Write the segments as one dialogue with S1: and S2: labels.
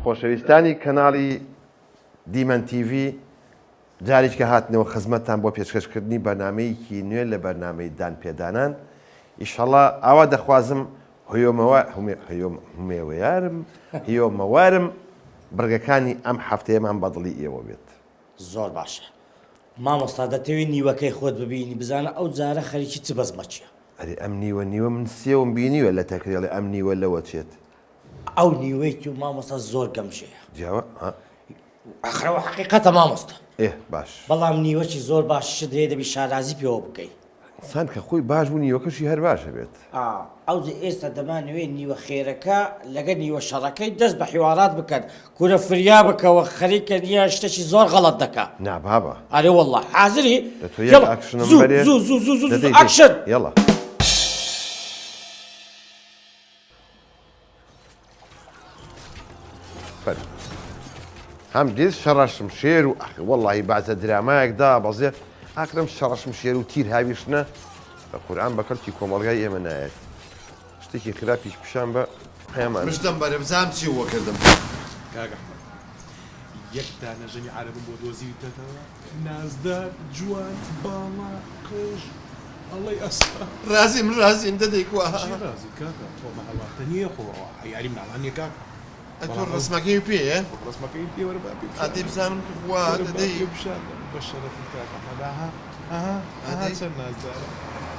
S1: خۆشەویستانی کەناڵی دیمەن تیڤی جارێکە هاتنەوە خزمەتتان بۆ پێشکەشکردنی بەرنامەیەکی نوێ لە بەرنامەی دان پێدانان ئیشەڵا ئاوا دەخوازم هیۆمەوە هیۆمەوەیارم هیۆمەوارم بڕگەکانی ئەم هەفتەیەمان بەدڵی ئێوە بێت.
S2: زۆر باشە مامۆستا دەتەوێ نیوەکەی خۆت ببینی بزانە ئەو جارە خەریکی چ بەزمەکیە.
S1: ئەرێ ئەم نیوە نیوە من سێوم بینیوە لە تەکرێڵێ ئەم نیوە لەوە چێت.
S2: ئەو نیوەی تو مامۆستا زۆر گەمژەیە.
S1: جیاوە ها.
S2: ئاخر ئەوە حەقیقەتە مامۆستا.
S1: ئێ باش.
S2: بەڵام نیوەکی زۆر باشیشت هەیە دەبی شانازی پێوە بکەی.
S1: ئینسان کە خۆی باش بوو نیوەکەشی هەر باش ئەبێت.
S2: ئا ئەوجە ئێستا دەمانەوێ نیوە خێرەکە لەگەر نیوە شەڕەکەی دەست بە حیوارات بکەن کورە فریا بکەوە خەریکە نیە شتەکی زۆر غەڵەت دەکا.
S1: نا بابە.
S2: ئەرێ وەڵا حازری؟
S1: دە تۆ یەک ئاکشنم بەرێ.
S2: زوو زوو زوو زوو زوو ئاکشن.
S1: یەڵا. فەرموو. هەم دیس شەڕە شمشێر و ئەخ وەڵڵاهی بەعزە درامایەک دابەزێ ئاخرم شەڕە شمشێر و تیر هاویشتنە بە قورئان بە کەڵکی کۆمەڵگای ئێمە نایەت شتێکی خراپیش پیشان بە پەیامان.
S3: مژدەم بەرێ بزانم چی وە کردم.
S4: کاک ئەحمەد یەک دانە ژنی عەرەبم بۆ دۆزیویتەتەوە نازدار جوان باڵا قژ ئەڵێی ئەسپە.
S3: ڕازیم ڕازیم دە دەی کوا.
S4: چی ڕازیت کاکە خۆ ئەمە هەڵاتە نیە خۆ ئەوە یاری مناڵان نیە کاکە.
S3: ئەتۆ ڕەسمەکەی پێیە؟
S4: ڕەسمەکەی پێ وەرە با پێ
S3: ئا دەی بزانم توخوا دە دەی.
S4: پێ پیشان دەم بە شەرەفی کاک ئەحمەد ئەها ئەها ئەها چەند نازدارە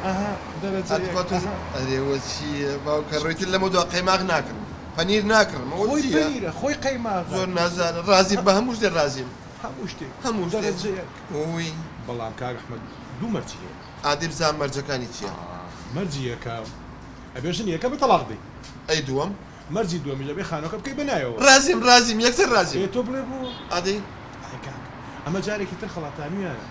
S4: ئەها دەرەجە یەک ئەها.
S3: ئەرێ وە چیە باوکە ڕۆیتر لەمە دوا قەیماغ ناکڕم پەنیر ناکڕم ئەوە
S4: خۆی پەنیرە خۆی قەیماغە.
S3: زۆر نازدارە ڕازیم بە هەموو شتێ ڕازیم.
S4: هەموو شتێک
S3: هەموو شتێک
S4: دەرەجە یەک.
S3: ئۆی.
S4: بەڵام کاک ئەحمەد دوو مەرجی هەیە.
S3: ئادەی بزانم مەرجەکانی چیە؟
S4: مەرجی یەکەم ئەبێ ژنی یەکەم تەڵاق دەی.
S3: ئەی دووەم؟
S4: مەرجی دووەمیش ئەبێ خانوەکە بکەی بە ناوەوە.
S3: ڕازیم ڕازیم یەکسەر ڕازیم.
S4: ئێ تۆ بڵێ بۆ؟
S3: ئادەی.
S4: ئای کاک ئەمە جارێکی تر خەڵاتانویانە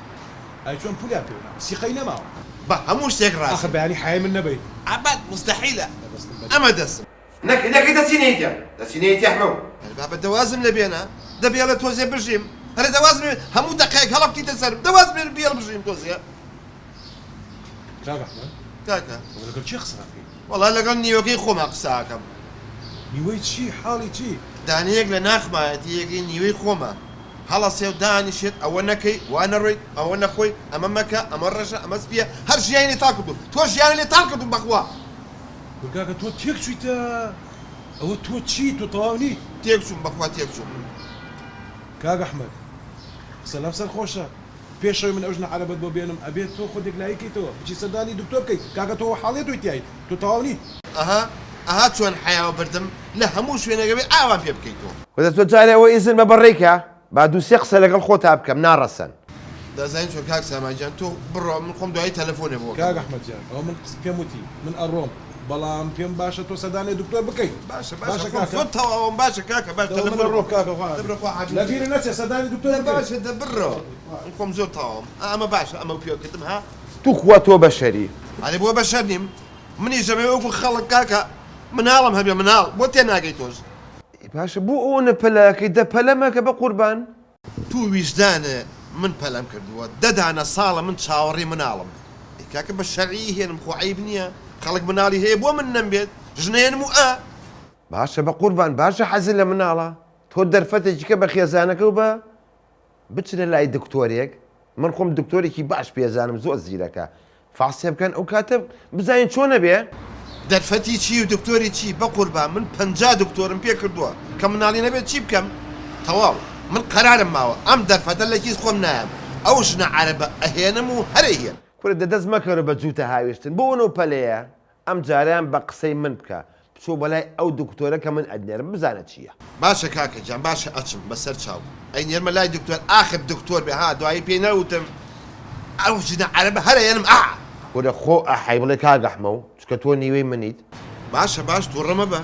S4: ئای چۆن پولیان پێوە ناوە سیقەی نەماوە.
S3: بە هەموو شتێک ڕازیم.
S4: ئاخر بەیانی حەیای من نەبەی.
S3: ئەبەد موستەحیلە
S4: دەبەستم بەری.
S3: ئەمە دەسم. نەکەی نەکەی دەچی نەیتە دەچی نەیتە ئەحمەو. ئەرێ بابە دە وازم لێ بێنە دە بێڵە تۆزێ بژیم ئەرێ دە وازم لێ هەموو دەقەیەک هەڵەکوتیتە سەرم دە وازم لێ بێڵ بژیم تۆزێ.
S4: کاک ئەحمەد.
S3: کاکە.
S4: ئەوە لەگەڵ کێ قسە ئەکەی؟
S3: وەڵا لەگەڵ نیوەکەی خۆما قسە ئەکەم.
S4: نیوەی چی؟ حاڵی چی؟
S3: دانەیەک لە ناخمایەتی یەکەی نیوەی خۆمە هەڵەسێ و دانیشێت ئەوە نەکەی وا نەڕۆیت ئەوە نەخۆی ئەمە مەکە ئەمە ڕەشە ئەمە سپیە هەر ژیانی لێ تاڵ کردووم تۆ ژیانی لێ تاڵ کردووم بەخوا.
S4: کورە کاکە تۆ تێک چویتە ئەوە تۆ چی تۆ تەواو نیت.
S3: تێک چووم بەخوا تێک چووم.
S4: کاک ئەحمەد قسە لەم سەر خۆشە پێش ئەوەی من ئەو ژنە عەرەبەت بۆ بێنم ئەبێت تۆ خۆت یەکلایی کەیتەوە بچی سەردانی دکتۆر بکەی کاکە تۆ حاڵیە تۆی تیای تۆ تەواو نیت.
S3: ئەها ئەها چۆن حەیاوە بردم لە هەموو شوێنێک ئەبێ ئاوام پێ بکەی تۆ.
S1: وەرە تۆ جارێ ئەوە ئیزن بە بەڕێی کە با دوو سێ قسە لەگەڵ خۆتا بکەم ناڕەسەن.
S3: دەزانی چۆن کاک سامان گیان تۆ بڕۆ من خۆم دوایی تەلەفۆنێ بۆ
S4: کاک
S3: ئەکەم.
S4: ئەحمەد گیان ئەوە من قس پێم وتی من ئەڕۆم بەڵام پێم باشە تۆ سەردانێ دکتۆر بکەی
S3: باشە باشە
S4: باشە
S3: خۆم
S4: کاکە.
S3: زۆر تەواوم باشە کاکە باش
S4: دەوە من
S3: تەلەفۆن
S4: ئەڕۆم کاکە خوا
S3: دە بڕۆ خوا حافیز
S4: لە بیرت نەچێ سەردانی دکتۆر
S3: دە
S4: بکەی.
S3: باشە دە بڕۆ من خۆم زۆر تەواوم ئا ئەمە باشە ئەمەو پێ کردم ها.
S1: توخوا تۆ بەشەری.
S3: ئەرێ بۆ بەشەر نیم منیش دەمەوێ وەکو خەڵک کاکە مناڵم هەبێ مناڵ بۆ تێناگەی تۆش.
S1: باشە بۆ ئەوەنە پەلە ئەکەی دە پەلە مەکە بەقوربان.
S3: تو ویژدانێ من پەلەم کردووە دە دانە ساڵە من چاوەڕێی مناڵم ئەی کاکە بە شەرعی هێنم خۆ عەیب نیە خەڵک مناڵی هەیە بۆ من نەمبێت ژنەیەنم و ئا.
S1: باشە بەقوربان باشە حەزت لە مناڵە تۆ دەرفەتێکی کە بە خێزانەکەو بە بچنە لای دکتۆرێک من خۆم دکتۆرێکی باش پێزانم زۆر زیرەکە فاسێ بکەن ئەو کاتە بزانین چۆن ئەبێ.
S3: دەرفەتی چی و دکتۆری چی بەقوربان من 50 دکتۆرم پێ کردووە کە مناڵی نەبێت چی بکەم تەواو من قەرارم ماوە ئەم دەرفەتە لە کیس خۆم نایەم ئەو ژنە عەرەبە ئەهێنم و هەر ئەیهێنم.
S1: کورە دە دەست مەکەرە بە جووتە هاویشتن بۆ ئەو پەلەیە ئەم جارەیان بە قسەی من بکە بچۆ بەلای ئەو دکتۆرە کە من ئەتنێرم بزانە چییە.
S3: باشە کاکە گیان باشە ئەچم بەسەر چاو ئەینێرمە لای دکتۆر ئاخر دکتۆر بێ ها دوایی پێی نەوتم ئەو ژنە عەرەبە هەر ئەیەنم ئا.
S1: کورە خۆ ئەحەی بڵێ کاک ئەحمەو چونکە تۆ نیوەی منیت.
S3: باشە باش توڕە مەبە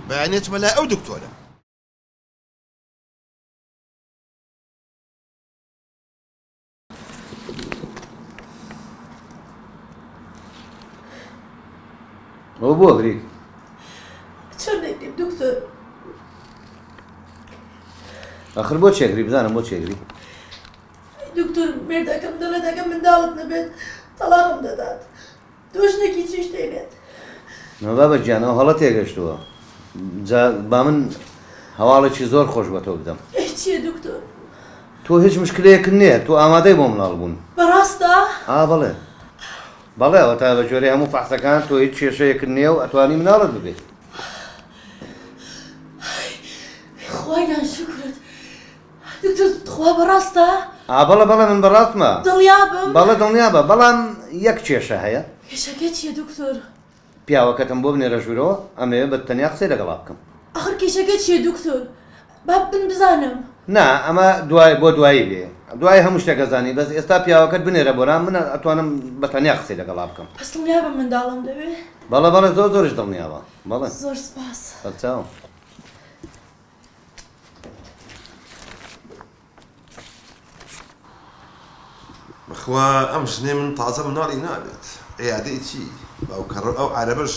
S3: بەیانی ئەچمە لای ئەو دکتۆرە.
S5: ئەوە بۆ ئەگریت؟
S6: چۆن نەگریم دکتۆر؟
S5: ئاخر بۆ چێگری بزانم بۆ چێگری؟
S6: دکتۆر مێردەکەم دەڵێت ئەگەر منداڵت نەبێت تەڵاقم دەدات تۆ ژنێکی چیش دێنێت؟
S5: نا بابە گیان ئەو هەڵە تێگەشتووە جا با من. هەواڵێکی زۆر خۆش بە تۆ بدەم.
S6: ئەی چییە دکتۆر؟
S5: تۆ هیچ مشکلەیەکت نییە، تۆ ئامادەی بۆ مناڵ بوون.
S6: بەڕاستە؟
S5: ئا بەڵێ. بەڵێ ئەوەتا بە گوێرەی هەموو فەحسەکان تۆ هیچ کێشەیەکت نییە و ئەتوانی مناڵت ببێ.
S6: ئەی خوای گیان شوکرت. دکتۆر تخوا بەڕاستە؟
S5: ئا بەڵێ بەڵێ من بەڕاستمە.
S6: دڵنیابم؟
S5: بەڵێ دڵنیابە، بەڵام یەک کێشە هەیە.
S6: کێشەکە چییە دکتۆر؟
S5: پیاوەکەتم بۆ بنێرە ژوورەوە ئەمەوێ بە تەنیا قسەی لەگەڵا بکەم.
S6: ئاخر کێشەکە چیە دکتۆر با من بزانم.
S5: نا ئەمە دوای بۆ دوایی بێ دوای هەموو شتێک ئەزانی بەس ئێستا پیاوەکەت بنێرە بۆلام من ئەتوانم بە تەنیا قسەی لەگەڵا بکەم.
S6: بەس دڵنیابە منداڵم دەبێ؟
S5: بەڵێ بەڵێ زۆر زۆریش دڵنیابە بەڵێ.
S6: زۆر سوپاس.
S5: سەرچاوم.
S3: بەخوا ئەم ژنەی من تازە مناڵی نابێت عیادەی چی باوکەڕە ئەو عەرەبەش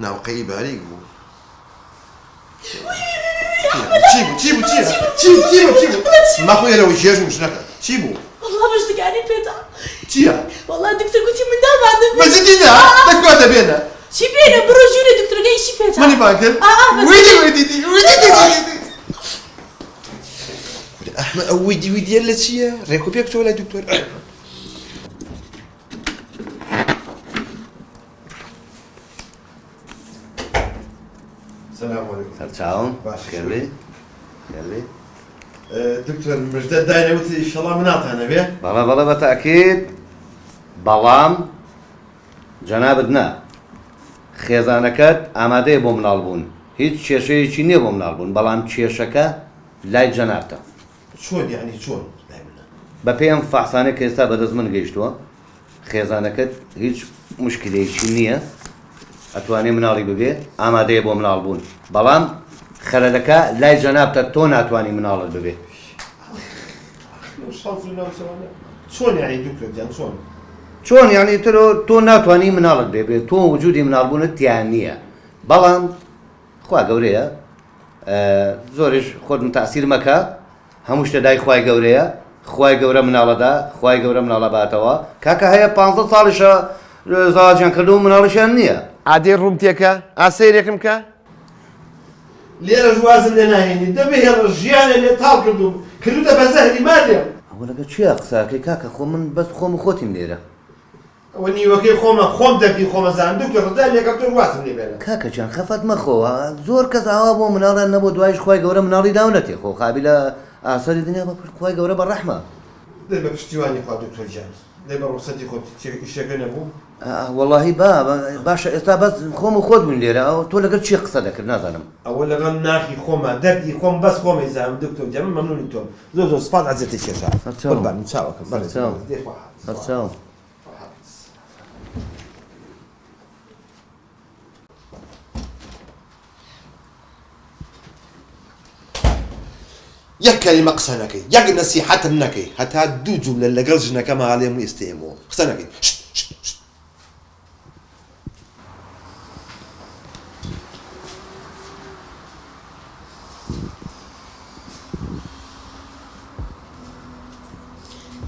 S3: ناوقەی باریک بوو چی بوو چی بوو چی چی چی بوو چی بوو مەخۆ ئێرەوە چێژ بوو ژنەکە چی بوو
S6: والله مژدگانی پێدا
S3: چییە
S6: والله دکتۆر گوتی منداڵمان دەبێت
S3: بە جدی نا دەکوا دەبێنە
S6: چی بێنە بڕۆ ژوورێ دکتۆرەکە ئیشی پێدا
S3: منی بانگ کرد ویدی ویدی ویدی ویدی کورە ئەحمە ئەو ویدی ویدیە لە چییە؟ ڕێک و پێک تۆ لای دکتۆر سلام علیکم
S5: سەرچاوم خێربێ خێربێ
S3: دکتۆر مژدە داینە وتی ئیشەڵا مناڵتان ئەبێ
S5: بەڵێ بەڵێ بە تاکید بەڵام جەنابت نا خێزانەکەت ئامادەیە بۆ مناڵ بوون هیچ کێشەیەکی نییە بۆ مناڵ بوون بەڵام کێشەکە لای جەنابتە.
S3: چۆن یەعنی چۆن لای منە؟
S5: بەپێی ئەم فەحسانەی کە ئێستا بەدەست من گەیشتووە خێزانەکەت هیچ موشکیلەیەکی نییە ئەتوانێ مناڵی ببێ ئامادەیە بۆ مناڵ بوون بەڵام خەلەلەکە لای جەنابتە تۆ ناتوانی مناڵت ببێ.
S3: چۆن یەعنی دکتۆر گیان چۆن؟
S5: چۆن یەعنی تۆ تۆ ناتوانی مناڵت بێ بێ تۆ وجودی مناڵبوونت تیا نییە بەڵام خوا گەورەیە زۆریش خۆت متاسیر مەکە هەموو شتێ دای خوای گەورەیە خوای گەورە مناڵەدا خوای گەورە مناڵە باتەوە کاکە هەیە پ ساڵیشە زەواجیان کردو و مناڵیشیان نییە.
S1: ئادەی ڕووم تێکە ئا سەیرێکم کە.
S3: لێرەش وازم لێ ناهێنی دە بهێڵە ژیانێ لێ تاڵ کردووم کردووتە بە زەهری مار لێم.
S5: ئەوە لەگەر کێیا قسە ئەکەی کاکە خۆ من بەس خۆم و خۆتین لێرە.
S3: ئەوە نیوەکەی خۆمە خۆم دەردی خۆمە زانم دکتۆر ڕزگار لێکەم تۆش وازم لێ بێنە.
S5: کاکە گیان خەفەت مەخۆ زۆر کەس ئاوا بۆ مناڵیان نەبووە دوایش خوای گەورە مناڵی داونەتێ خۆ قابیلە ئاسەری دنیا بە خوای گەورە بە ڕەحمە.
S3: دەی بە پشتیوانی خوا دکتۆر گیان دەی بە ڕوخسەتی خۆت ئیشەکە نەبوو؟
S5: وەڵاهی با باشە ئێستا بەس خۆم و خۆت بووین لێرە تۆ لەگەر کێ قسە دەکرد نازانم.
S3: ئەوە لەگەڵ ناخی خۆما دەردی خۆم بەس خۆم ئەیزانم دکتۆر گیان من مەمنونی تۆم زۆر زۆر سوپاس عەزیەتت کێشا قوربانم چاوەکەم بەڕێز دەی خواحافیز.
S5: سەرچاوم.
S3: یەک کەلیمە قسە نەکەی یەک نەسیحەتم نەکەی هەتا دوو جوملە لەگەڵ ژنەکەما ئەڵێم و ئێستە ئێمەوە قسە نەکەی شت شت شت.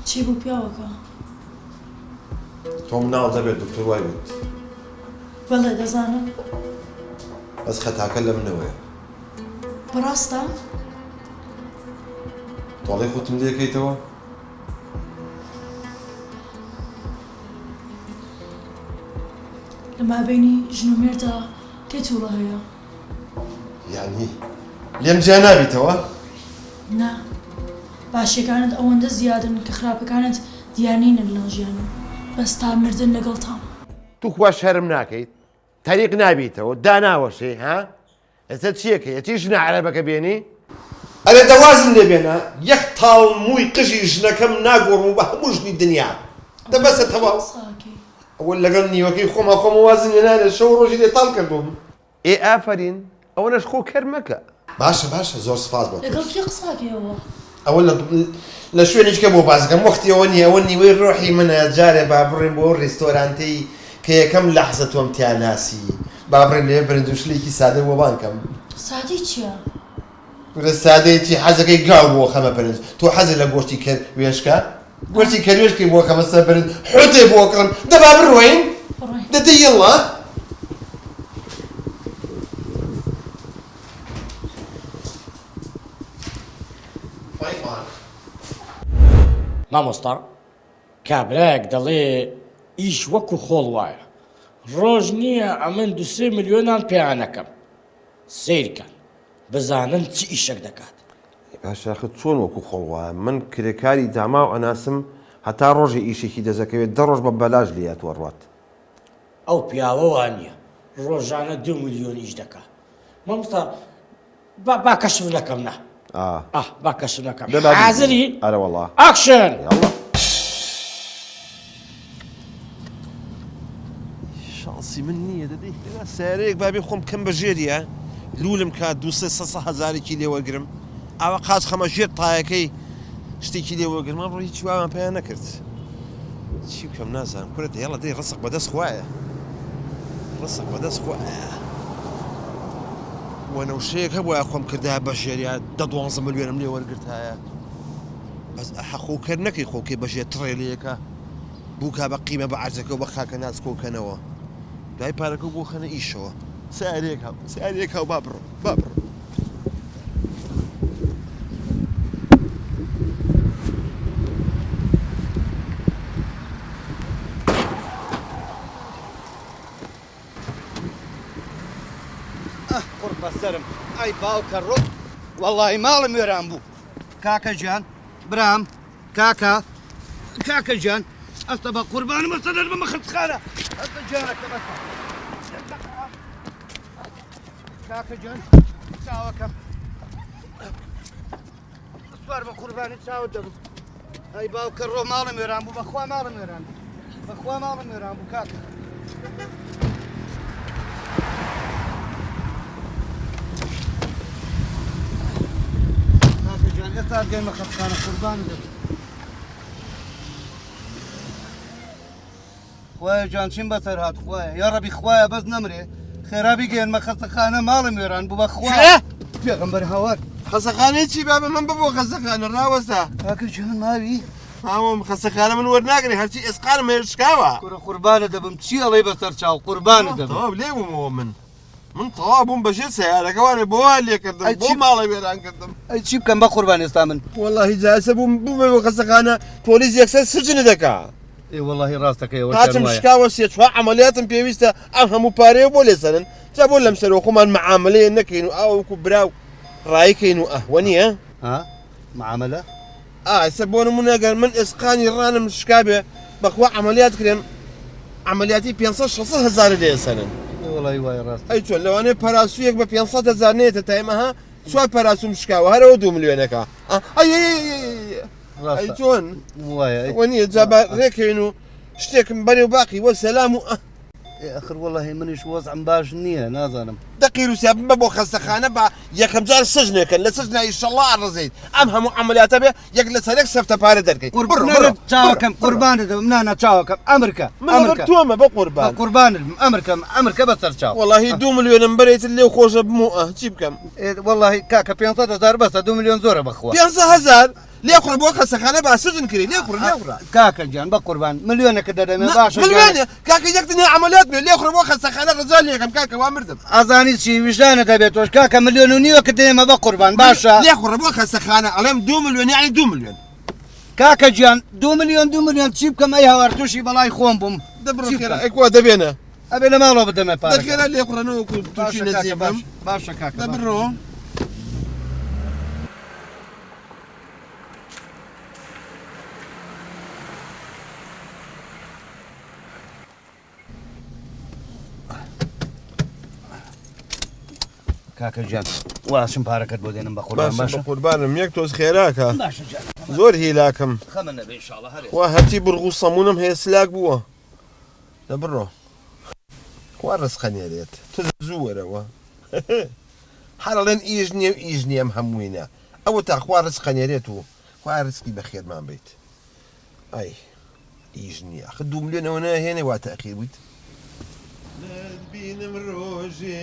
S6: چی بوو پیاوەکە؟
S3: تۆ مناڵ دەبێت دکتۆر وای وت.
S6: بەڵێ دەزانم.
S3: بەس خەتاکە لە منەوەیە.
S6: بەڕاستە؟
S3: تۆڵەی خۆتم لێکەیتەوە؟
S6: لە مابەینی ژن و مێردا کێ تووڕە هەیە؟
S3: یانی لێم جیا نابیتەوە؟
S6: نا، باشیەکانت ئەوەندە زیادن کە خراپەکانت دیار نین لەناو ژیانم، بەس تا مردن لەگەڵتام.
S1: توخوا شەرم ناکەیت تەریق نابیتەوە داناوەشێی ها ئێستا چیەکەی ئەچی ژنە عەرەبەکە بێنی؟
S3: ئەرێ دە وازم لێ بێنە یەک تاڵ مووی قژی ژنەکەم ناگۆڕم و بە هەموو ژنی دنیا دە بەسە تەواو ئەوە لەگەڵ نیوەکەی خۆما خۆم وازم لێ نایەنێ شەو و ڕۆژی لێ تاڵ کردووم.
S1: ئێ ئافەرین ئەوەنەش خۆ کەر مەکە.
S3: باشە باشە زۆر سپاس بۆ
S6: لەگەڵ
S3: تۆش.
S6: کێ قسە ئەکەی ئەوە؟
S3: ئەوە لە لە شوێنیشکە بۆ باس دەکەم وەختی ئەوە نییە ئەوە نیوەی ڕۆحی منە جارێ با بڕۆین بۆ ئەو ڕیستۆرانتەی کە یەکەم لەحزە تۆم تیا ناسی با بڕۆین لەوێ برنج و شلێکی سادە بۆ بانگ کەم.
S6: سادەی چییە؟
S3: کورە سادەی چی حەزەکەی گاو بۆ خەمە برنج تۆ حەزت لە گۆشتی کەر وێشکە گۆشتی کەروێشکی بۆ خەمە سەر برنج حوتێ بۆ کڕم دە با بڕۆین
S6: بڕۆین.
S3: دە دە یەڵا.
S1: بای.
S2: مامۆستا کابرایەک دەڵێ ئیش وەکو خۆڵ وایە ڕۆژ نییە ئەمن دوسێ ملیۆنان پیا نەکەم سەیرکەن بزانن چ ئیشەک دەکات.
S1: باشە ئاخر چۆن وەکو خۆڵ وایە من کرێکاری داماو ئەناسم هەتا ڕۆژێ ئیشێکی دەست ئەکەوێت دە ڕۆژ بە بەلاش لێی ئەتوە ڕوات.
S2: ئەو پیاوە وانیە ڕۆژانە دو ملیۆن ئیش دەکا مامۆستا با با کەشف نەکەم نا
S1: ئا
S2: ئا با کەشف نەکەم
S1: دە با
S2: حازری
S1: ئەرە وەڵا
S2: action
S1: یاڵڵا.
S3: شانسی من نییە دەدەی خێرا سەیارەیەک با بێ خۆم بکەم بە ژێریا لوولم کا دوو سێ سە سە هەزارێکی لێ وەرگرم ئاوا قاچ خەمە ژێر تایەکەی شتێکی لێ وەرگرم ئەمڕۆ هیچ وامان پیا نەکرد چی بکەم نازانم کورە دەیەڵە دەی ڕسق بەدەست خوایە ڕسق بەدەست خوایە وەنەوشەیەک هەبووە خۆم کردایە بە ژێریا دە دوانزە ملیۆنم لێ وەرگرتایە بەس ئەحە خۆ کەر نەکەی خۆکەی بەژێر تڕێ لێکە بووکا بە قیمە بە عەرزەکە و بە خاکە ناز کۆ کەنەوە دوای پارەکە بۆ خەنە ئیشەوە سارێک هاو سارێک هاو با بڕۆ با بڕۆ.
S5: ئەه قوڕ بەسەرم ئەی باوکە ڕۆ وەڵی ماڵم وێران بوو کاکە گیان برام کاکە کاکە گیان ئەستە بە قوربانم ئەستە دەربمە خەستخانە ئەستە گیانەکەم ئەستە کاکە گیان چاوەکەم سوار بە قوربانی چاوت دەبم ئەی باوکە ڕۆ ماڵم وێران بوو بەخوا ماڵم وێران بوو بەخوا ماڵم وێران بوو کاکە کاکە گیان ئێستا گەیمە خەستخانە قوربانت دەبم خوایە جان چیم بەسەر هات خوایە یاڕەبی خوایە بەس نەمرێ خێرا بیگەیەنمە خەستەخانە ماڵم وێران بوو بەخوا پێغەمبەر هاوار
S3: خەسەخانەی چی بابە من ببۆ خەسەخانە ڕاوەستا
S5: کاکە جان ماوی
S3: ماوم خەسەخانە من وەرناگرێ هەرچی ئێسقانم هەیە شکاوە
S5: کوڕە قوربانە دەبم چی ئەڵێی بەسەر چاو قوربانە دەبم
S3: تەواو لێ بوومەوە من من تەواو بووم بەژێر سەیارەکە وانێ بۆ وا لێ کردم
S5: ئەی
S3: بۆ
S5: چی
S3: ماڵە وێران کردم
S5: ئەی چی بکەم بە قوربان ئێستا من
S3: وەڵاهی جا ئێستا بووم بوومە بۆ خەسەخانە پۆلیس یەکسەر سجنت دەکا
S5: ئێ وەڵاهی ڕاست دەکەی ئەوەشیان
S3: قاچم
S5: وایە
S3: شکاوە سێ چوار عەمەلیاتم پێویستە ئەم هەموو پارەیە بۆ لێ سەنن جا بۆ لەم سەرەوە خۆمان مەعامەلەیە نەکەین و ئاوە وەکو برا و ڕایی کەین و ئه وەنیە؟
S5: ها معاملە؟
S3: ئا ئێستا بۆ نمونە گەر من ئێسقانی ڕانم شکابێ بەخوا عەمەلیات کرێم عەمەلیاتی 500 600 هەزار لێ سەنن
S5: ئێ وەڵاهی وایە ڕاستە
S3: ئەی چۆن لەوانەیە پەراسوویەک بە 500 هەزار نێتە تایم ئەها چوار پەراسووم شکاوە هەرەوە دوو ملیۆنەکە ئا ئەی ئەی ئەی ئەی ئەی ئەی
S5: ڕاستە
S3: چۆن
S5: وایە ئەی
S3: وە نییە جا با ڕێکەوین و شتێکم بەرێ و باقی وە سەلام و ئە
S5: ئێ ئەخر وەڵاهی منیش وەزعم باش نییە نازانم.
S3: دە قیروسیا بمبە بۆ خەستەخانە با یەکەم جار سجنێکەن لە سجنا ئیشەڵا ئەڕزێیت ئەم هەموو عەمەلیاتە بێ یەک لەسەر یەک سەفتە پارە دەرکەیت بڕۆ
S5: قوربانت
S3: بڕۆ بڕۆ
S5: چاوەکەم
S3: بڕۆ
S5: قوربانت دەبم نا نا چاوەکەم ئەمرکە
S3: من لەبەر
S5: ئەمرکە
S3: تۆمە بە
S5: بە
S3: قوربان
S5: قوربانت بم ئەمرکەم ئەمرکە بەسەر چاو
S3: وەڵاهی دوو ملیۆنم بەرێتر لێو خۆشە بم و ئە چی بکەم
S5: ئێ وەڵاهی کاکە 500 هەزار بەسە دوو ملیۆن زۆرە بەخوا
S3: 500 هەزار لێخوڕە بۆ خەسەخانە با سجن کری لێخوڕە لێخوڕە.
S5: کاکە گیان بەقوربان ملیۆنەکە دەدەمێ باشە
S3: ملیۆنێ کاکە یەک دنیا عەمەلیات بێ لێخوڕە بۆ خەستەخانە ڕجا لێکەم کاکە وا مردم.
S5: ئەزانی چی ویژدانت هەبێ تۆش کاکە ملیۆن و نیوەکە دەیەمە بەقوربان باشە.
S3: لێخوڕە بۆ خەستەخانە ئەڵێم دوو ملیۆن یەعنی دوو ملیۆن.
S5: کاکە گیان دوو ملیۆن دوو ملیۆن چی بکەم ئەی هاوار تووشی بەڵای خۆم بووم.
S3: دە بڕۆ خێرا ئەی کوا دەبێنە.
S5: ئەبێ لە ماڵەوە بدەمە
S3: دە
S5: پارەکە.
S3: خێرا لێخوڕە نەوەکو تووشی
S5: باشە کاکە
S3: نەزیف بم.
S5: باشە باشە کاکە
S3: دە
S5: باشە.
S3: بڕۆ.
S5: کاکە گیان واشم پارەکەت بۆ دێنم بە قوربان
S3: باشە
S5: باشە
S3: بە قوربانم یەک تۆز خێراکە
S5: باشە گیان
S3: زۆر هیلاکم
S5: خەمە نەبێ ئینشاڵڵا هەر
S3: وا هەرچی بڕغ و سەمونم هەیە سلاک بووە دە بڕۆ خوا ڕزقە نێرێت تۆ زوو وەرەوە هەر ئەڵێن ئیش نییە و ئیش نییە ئەم هەمووینە ئەوەتا خوا ڕزقە نێرێت و خوا ڕزقی بەخێرمان بیت ئای ئیش نییە ئەخر دوو ملیۆن ئەوە ناهێنێ وا تەئخیر بوویت. ناتبینم ڕۆژێ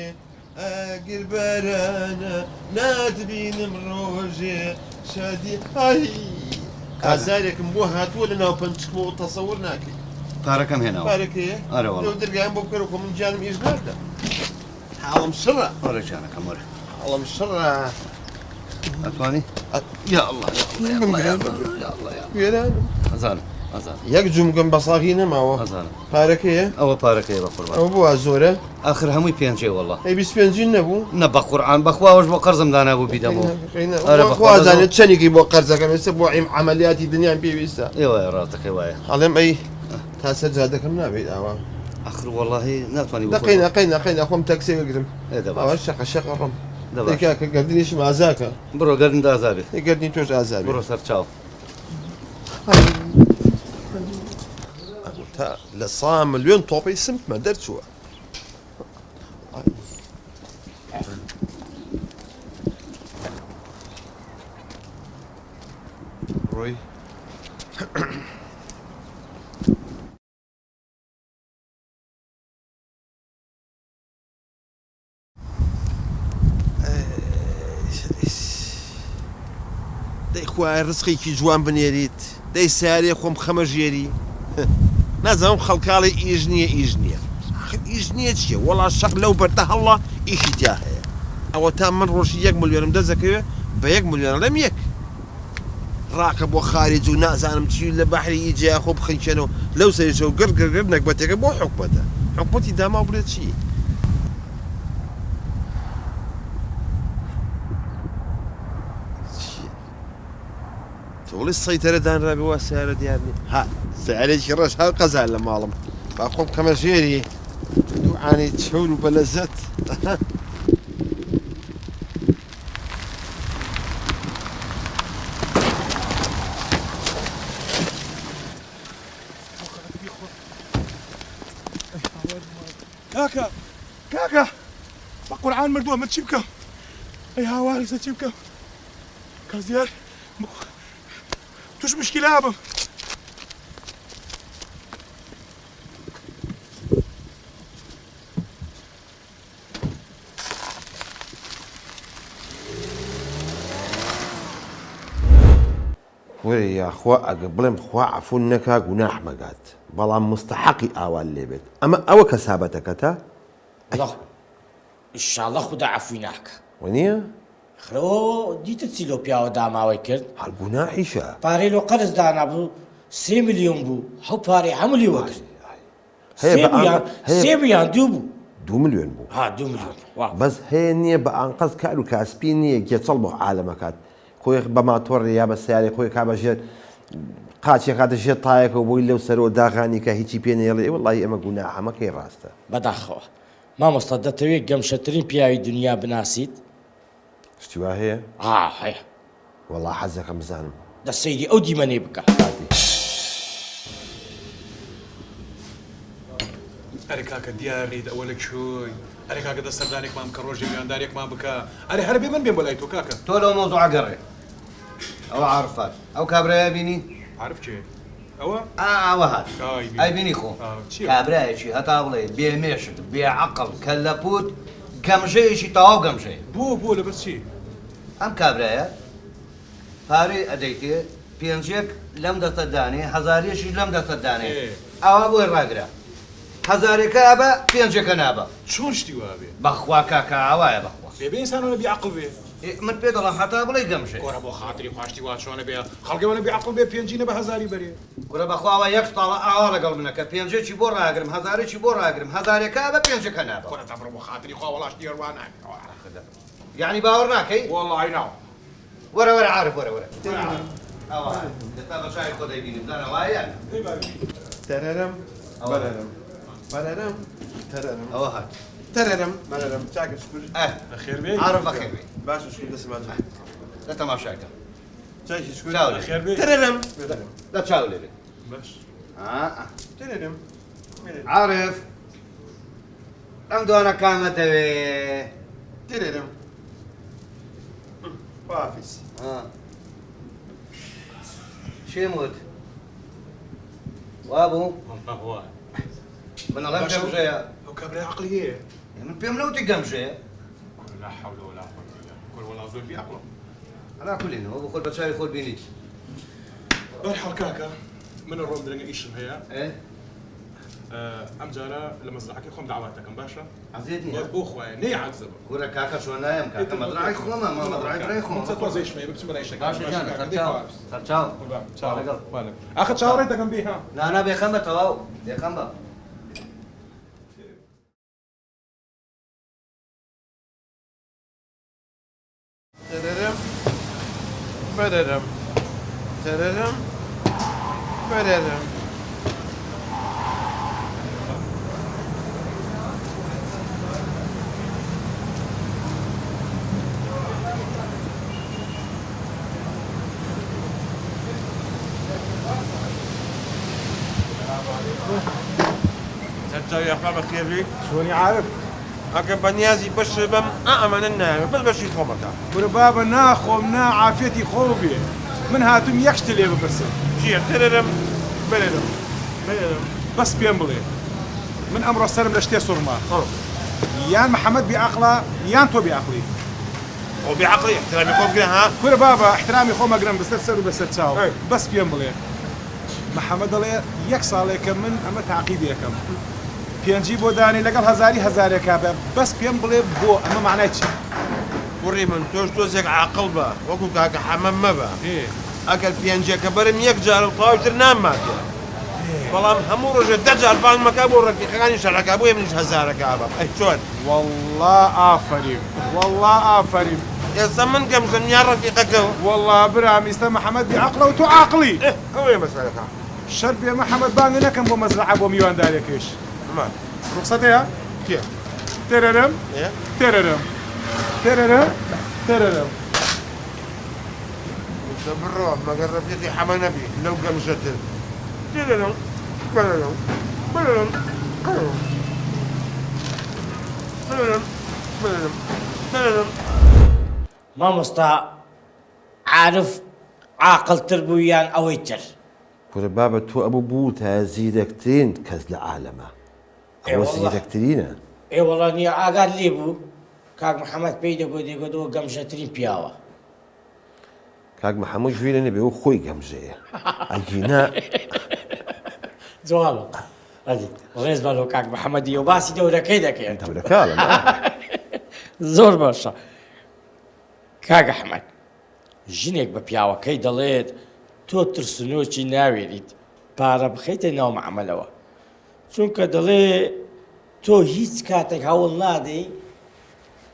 S3: ئاگر بارانە ناتبینم ڕۆژێ شادی ئای ئازارێکم بۆ هاتووە لە ناو پەنچکمەوە تەسەور ناکەی.
S5: پارەکەم هێناوە.
S3: پارەکەیە؟
S5: ئەرێ وەڵا.
S3: لەو دەرگایەم بۆ بکەرەوە خۆ من گیانم ئیش ناکا. حاڵم شڕە.
S5: وەرە گیانەکەم وەرە.
S3: حاڵم شڕە.
S5: ئەتوانی؟ یا اللە یا اللە یا اللە یا اللە یا
S3: وێرانم.
S5: ئەزانم ئەزانم.
S3: یەک جومگەم بە ساغی نەماوە.
S5: ئەزانم.
S3: پارەکەیە؟
S5: ئەوە پارەکەیە بە قوربان.
S3: ئەوە بۆ وا زۆرە؟
S5: ئاخر هەمووی پێنجێ وەڵا.
S3: ئەی 25 نەبوو؟
S5: نە بە قورعان بەخوا ئەوەش بۆ قەرزم دانابوو بیدەمەوە. ئەرە بەخوا
S3: خوا زانێت چەنێکی بۆ قەرزەکەم ئێستا بۆ عیم عەمەلیاتی دنیام پێویستە.
S5: ئێ وایە ڕاستەکەی وایە.
S3: ئەڵێم ئەی تا سەر جادەکەم نابێت ئاوا.
S5: ئاخر وەڵاهی ناتوانی
S3: دە قەینا قەینا قەینا خۆم تەکسێک ئەگرم.
S5: ئێ دە
S3: ئاوا
S5: باش.
S3: شەقە شەقە ڕۆم.
S5: دە
S3: دەی
S5: باش.
S3: کاکە گەردنیشم ئازاکە.
S5: بڕۆ گەردنت ئازا بێ.
S3: ئێ گەردنی تۆش ئازا بێ.
S5: بڕۆ سەر چاو.
S3: تا لە سا ملیۆن تۆپەی سمتمە دەرچووە. ڕۆی. دەی خوایە ڕزقێکی جوان بنێریت دەی سارێ خۆم خەمە ژێری نازانم خەڵکاڵی ئیش نییە ئیش نییە ئاخر ئیش نییە چییە وەڵا شەق لەو بەردە هەڵڵا ئیشی تیا هەیە ئەوە تا من ڕۆژی یەک ملیۆنم دەست دەکەوێ بە یەک ملیۆن ئەڵێم یەک ڕاکە بۆ خاریج و نازانم چی لە بەحری ئیجەیا خۆ بخنکێنەوە لەو سەریشەوە گڕ گڕ گڕ نەگبەتێکە بۆ حکومەتە حکومەتی داماو بڵێ چی؟ چی؟ تۆ بڵێ سەیتەرە دانرابێ وا سەیارە دیار نییە ها سەیارێکی ڕەش هاو قەزا لە ماڵم با خۆم بکەمە ژێری دوو عانەی چەور و بەلەزەت.
S4: کاکە کاکە بە قورعان مردووە من چی بکەم ئەی هاوار ئیسە چی بکەم کازیار توش مشکلە بم
S1: وەرە یاخوا ئەگەر بڵێم خوا عەفوون نەکا گوناح مەگات بەڵام موستەحەقی ئاوات لێ بێت ئەمە ئەوە کەسابەتەکەتە ئەی.
S2: وەڵا ئیشاڵڵا خودا عەفوی ناکا.
S1: وەنیە؟
S2: ئەخرۆ دیتت چی لەو پیاوە داماوەی کرد؟
S1: هەر گوناحیشە.
S2: پارەی لۆ قەرز دانابوو سێ ملیۆن بوو هەو پارەی هەموو لێ وەگرت.
S1: هەیە
S2: سێ
S1: بە
S2: بوو یان
S1: ئانقەست هەیە
S2: سێ بوو یان دوو بوو؟
S1: دوو ملیۆن بوو.
S2: ها دوو ملیۆن بوو وا.
S1: بەس هەیە نییە بە ئانقەست کار و کاسپی نییە گێچەڵ بۆ عالەم ئەکات خۆی بە ماتۆڕێ یا بە سەیارەی خۆی ئەکا بە ژێر قاچی ئەکاتە ژێر تایەکەوە بۆی لەو سەرەوە داغانی کا هیچی پێ نەیەڵێ ئێ وەڵاهی ئەمە گوناحە مەکەی ڕاستە.
S2: بەداخەوە. مامۆستا دەتەوێ گەمشەترین پیاوی دونیا بناسیت؟
S1: شتی وا هەیە؟
S2: ئا هەیە.
S1: وەڵا حەزەکەم بزانم.
S2: دە سەیری ئەو دیمەنەی بکە.
S1: هاتی.
S4: ئەرێ کاکە دیار نیت ئەوە لە کوێی؟ ئەرێ کاکە دە سەردانێکمان بکە ڕۆژێ میوانداریەکمان بکە ئەرێ هەر بێ من بێم بۆ لای تۆ کاکە.
S5: تۆ لەو مەوزوعە گەڕێ ئەوە عارف هات ئەو کابرایە بینی؟
S4: عارف کێ؟ ئەوە؟
S5: ئا ئەوە هات
S4: ئای بینی.
S5: ئەی بینی خۆ
S4: ئا چییە؟
S5: کابرایەکی هەتا بڵێ بێ مێشک بێ عەقڵ کەللەپووت گەمژەیەکی تەواو گەمژەیە.
S4: بۆ بۆ لەبەر چی؟
S5: ئەم کابرایە پارەی ئەدەیتێ پێنجێک لەم دەستە دانێ هەزارێکیش لەم دەستە دانێ ئاوا بۆی ڕاگرە هەزارێکە ئەبا پێنجەکە نابا.
S4: چۆن شتی وا بێ؟
S5: بەخوا کاکە ئاوایە بەخوا.
S4: بێ بێ ئینسان ئەوەنە بێ عەقڵ بێ.
S5: ئێ من پێ دەڵێم هەتا بڵێی گەمژەیە.
S4: کورە بۆ خاتری خوا شتی وا چۆنە بێ خەڵکی ئەوەنە بێ عەقڵ بێ پێنجی نەبا هەزاری بەرێ.
S5: کورە بەخوا ئەوە یەک ساڵە ئاوا لەگەڵ منە کە پێنجێکی بۆ ڕاگرم هەزارێکی بۆ ڕاگرم هەزارێکە ئەبا پێنجەکە نابا.
S4: کورە دەبڕۆ بۆ خاتری خوا وەڵا شتی هەر وا نابێ.
S5: یەعنی باوەڕ ناکەی؟
S4: وەڵای نا.
S5: وەرە وەرە عارف وەرە وەرە. ئەوە ئێستا بە چاوی خۆت ئەیبینی بزانە وایە یان نا.
S3: تەرەرەم بەرەرەم بەرەرەم تەرەرەم.
S5: ئەوە هات.
S3: تەرەرەم بەرەرەم چاکە شکور.
S5: ئە
S4: بەخێر بێی.
S5: عارف بەخێر بێی.
S3: باشە شکور دەستت ماچ.
S5: دە تەماشاکە.
S3: چاکی شکور.
S5: چاو لێ.
S4: بەخێر بێی.
S3: تەرەرەم بەرەرەم.
S5: دە چاو لێ بێ.
S4: باش.
S5: ئا
S3: تەرەرەم.
S5: عارف ئەم دوانە کامە دەوێ؟
S3: تەرەرەم. خواحافیز.
S5: چیم وت؟ وابوو؟ من ئەڵێم گەمژەیە.
S4: ئەو کابرای عەقڵی هەیە؟
S5: من پێم نەوتی گەمژەیە.
S4: کورە لا حەولە وەلا قوەتە ئیلا باللە. کورە وەڵا زۆر بێ عەقڵە.
S5: عەلا کولین ئەوە بۆ خۆت بە چاوی خۆت بینیت.
S4: بەرحاڵ کاکە من ئەڕۆم درەنگە ئیشم هەیە.
S5: ئێ؟
S4: ئەم جارە لە مەزرەعەکەی خۆم دەعوات دەکەم باشە؟
S5: عەزێت نیە؟
S4: بەس بۆ خوایە نەی عەجزە بم.
S5: کورە کاکە چۆن نایەم کاکە مەزرەعەی خۆمە مە مەزرەعەی برای خۆمە.
S4: من تۆزێ ئیشم هەیە بچم بەلای ئیشەکانم.
S5: باشە گیانە سەرچاو سەرچاو.
S4: قوربان
S5: خوا لەگەڵ.
S4: خوا لەگەڵ. ئاخر چاوەڕێت دەکەم بێی ها.
S5: نا نا بێخەم بە تەواو بێخەم بە.
S3: تەرەرم بەرەرم تەرەرم بەرەرم. سەرچاو یاخوا بەخێربێی.
S4: چۆنی عارف؟
S3: ئەگەر بە نیازی بەشێ بەم ئا ئەمانە نایەمە بەس بەشی خۆمەکە.
S4: کورە بابە ناخۆم نا عافیەتی خۆو بێ من هاتوم یەک شتت لێ بپرسم.
S3: چیە تررم
S4: بررم
S3: بررم.
S4: بەس پێم بڵێ من ئەمڕۆ سەرم لە شتێ سوڕما یان محمد بێ عەقڵە یان تۆ بێ عەقڵی.
S3: خۆ بێ عەقڵی ئیحترامی خۆ بگرە ها.
S4: کورە بابە ئیحترامی خۆم ئەگرم بەسەر سەر و بەسەر چاو بەس پێم بڵێ محمد دەڵێ یەک ساڵێکە من ئەمە تاقیبی ئەکەم پێنجی بۆ دانێ لەگەڵ هەزاری هەزارێکا بە بەس پێم بڵێ بۆ ئەمە مەعنای چیە؟
S3: کوڕی من تۆش تۆزێک عاقڵ بە وەکو کاکە حەمە مەبە ئەگەر پێنجەکە بەرم یەک جارە و تەواوی تر نامماتێ بەڵام هەموو ڕۆژێ دە جار بانگ مەکە بۆ ڕەفیقەکانی شەرعەکە بۆیە منیش هەزارەکە ئەبەم ئەی چۆن؟
S4: وەڵڵا ئافەریم وەڵڵا ئافەریم.
S3: ئێستا من گەمژەم یا ڕەفیقەکە؟
S4: وەڵڵا برام ئیستا محەمەد بێ عەقڵە و تۆ عاقڵی.
S3: ئێ ئەوەیە مەسەلەکە.
S4: شەرت بێ محەمەد بانگ نەکەم بۆ مەزرەعە بۆ میواندارێکەیش.
S3: ما.
S4: ڕوخسەت هەیە؟
S3: کێ؟
S4: تێرەرم
S3: ئێ؟
S4: تێرەرم تێرەرم تێرەرم.
S3: دە بڕۆ مەگەر ڕەفیقی حەمە نەبی لەو گەمژەتر. تێرەرم بەرەرم بەرەرم بەرەرم بەرەرم بەرەرم بەرەرم.
S2: مامۆستا عارف عاقڵتر بوو یان ئەوەی تر؟
S1: کورە بابە تۆ ئەبوو بووتایە زیرەکترین کەس لە عالەما ئەوە زیرەکترینە.
S2: ئێ وەڵا نیە ئاگات لێ بوو کاک محمد پێی دەگۆت دەیگۆت ئەوە گەمژەترین پیاوە.
S1: کاک محمد گوێی لێ نەبێ ئەو خۆی گەمژەیە ئەگینا.
S2: جوانە ئەدی ڕێز بە لۆ کاک محمدی و باسی دەورەکەی دەکەی
S1: دەورەکە
S2: زۆر باشە کاک ئەحمەد ژنێک بە پیاوەکەی دەڵێت تۆ ترسنۆکی ناوێریت پارە بخەیتە ناو مەعمەلەوە چونکە دەڵێ تۆ هیچ کاتێک هەوڵ نادەی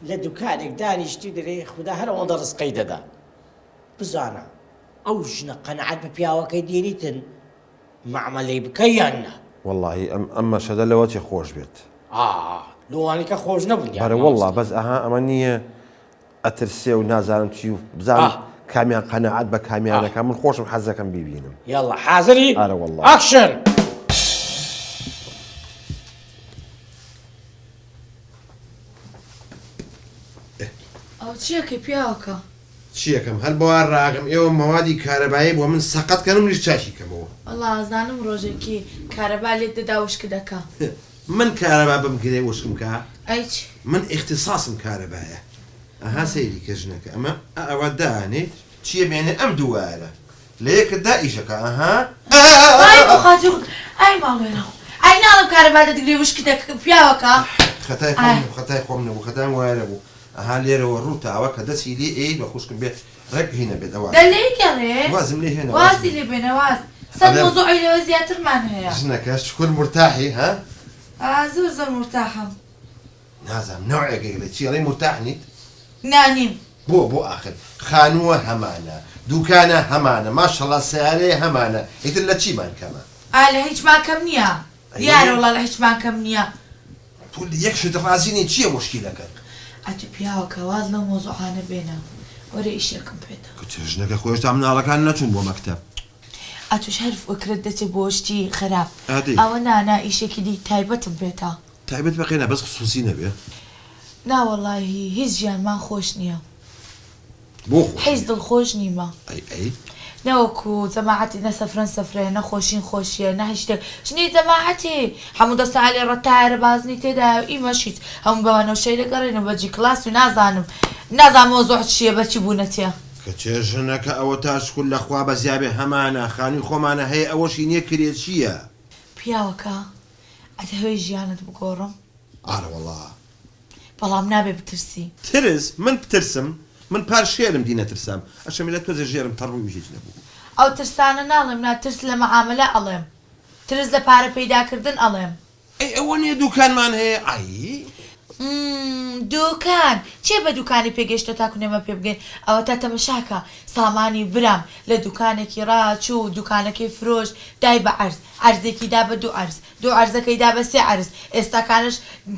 S2: لە دوکانێک دانیشتی دەرێ خودا هەر ئەوەندە ڕزقەی دەدا بزانە ئەو ژنە قەنەعەت بە پیاوەکەی دێنیتن مەعمەلەی بکە یان نا
S1: وەڵاهی ئەم ئەم مەشهەدە لەوە چێ خۆش بێت.
S2: ئا لۆوانی کە خۆش نەبوون دیارە
S1: بەرە وەڵا
S2: مامۆستا.
S1: بەس ئەها ئەمە نییە ئەترسێ و نازانم چی و بزانم
S2: ئا.
S1: کامیان قەناعەت بە
S2: ئا.
S1: کامیانەکا من خۆشم حەزەکەم بیبینم.
S2: یەڵا حازری
S1: ئارە وەڵا.
S2: ئاکشن.
S6: ئەوە چیەکەی پیاوەکە؟
S3: چیەکەم هەر بەوا ڕاگەم ئێوە مەوادی کارەبایی بۆ من سەقەت کەن و منیش چاکی کەمەوە.
S6: وەڵا ئەزانم ڕۆژێکی کارەبا لێت دەدا وشکت دەکا.
S3: من کارەبا بمگرێ وشکم کا؟
S6: ئەی چی؟
S3: من ئیختیساسم کارەبایە. ئەها سەیری کە ژنەکە ئەمە ئەوە دانێیت چیە بێنێ ئەم دووارە لە یەکت دا ئیشەکا ئەها.
S6: ئای بۆ خاتری خۆت ئای ماڵ وێران ئای ناڵێم کارەبا دەتگرێ وشکت دەکا پیاوەکە.
S3: خەتای خۆم نەبوو خەتای خۆم نەبوو خەتام وایە نەبوو. ئەها لێرەوە ڕووتاوە کە دەسی لێ ئێی بە خوشکم بێ ڕێک هینە بێت ئەوە
S6: دە لێی گەڕێ
S3: وازم لێ هێنا
S6: وازی لێ بێنە واز سەد مەوزوعی لەوە زیاترمان هەیە.
S3: ژنەکە شکور مورتاحی ها؟
S6: ئا زۆر زۆر مورتاحم.
S3: نازانم نەوعێک ئەیڵێ چی ئەڵێی مورتاح نیت؟
S6: نا نیم.
S3: بۆ بۆ ئاخر خانووە هەمانە دوکانە هەمانە ماشەڵا سەیارەیە هەمانە ئیتر لە چیمان کەمە؟
S6: ئا لە هیچمان کەم نییە دیارە وەڵا لە هیچمان کەم نییە.
S3: تۆ لە یەک شت ڕازی نی چیە موشکیلەکەت؟
S6: ئەتو پیاوەکە واز لەو مەوزوعانە بێنە وەرە ئیشێکم پێدە.
S3: کچە ژنەکە خۆ هێشتا مناڵەکان نەچوون بۆ مەکتەب.
S6: ئەتوش هەر فکرت دەچێ بۆ شتی خراپ.
S3: ئادەی.
S6: ئەوە نا نا ئیشێکی دی تایبەتم پێتە.
S3: تایبەت بەقێ نا بەس خسوسی نەبێ.
S6: نا وەڵاهی هیچ ژیانمان خۆش نیە.
S3: بۆ خۆش
S6: حیز
S3: نیە؟
S6: دڵخۆش نیمە.
S3: ئەی ئەی.
S6: نەوەکو جەماعەتی نە سەفرەن سەفرەیە نە خۆشین خۆشیە نە هیچ شتێک ژنی جەماعەتی هەموو دەستیان لێ ڕەت تایەرە بازنی تێدایە و ئیمەش هیچ هەموو بە وەنەوشەی لەگەڕین و بە جی کڵاس و نازانم نازانم مەوزوع چیە بە چی بوونەتیە.
S3: کچێ ژنەکە ئەوەتا شکور لە خوا بەزیابێ هەمانە خانوی خۆمانە هەیە ئەوەشی نیە کرێچیە.
S6: پیاوەکە. ئەتەوێ ژیانت بگۆڕم؟
S3: ئارەوەڵا.
S6: بەڵام نابێ بترسی.
S3: ترس؟ من بترسم؟ من پار شێرم دی نەترسام. ئەشەمیلە تۆزێ ژێرم تەڕ بوو هیچ نەبوو.
S6: ئەو ترسانە ناڵێم نا ترس لە مەعامەلە ئەڵێم. ترس لە پارە پەیداکردن ئەڵێم.
S3: ئەی ئەوە نیە دوکانمان هەیە ئای.
S6: مم دوکان! کێ بە دوکانی پێ گەیشتە تاکو نێمە پێ بگەین ئەوەتا تەمەشاکە سامانی برام لە دوکانێکی ڕا چوو دوکانەکەی فرۆشت دای بە عەرز عەرزێکی دا بە دوو عەرز دوو عەرزەکەی دا بە سێ عەرز ئێستاکانەش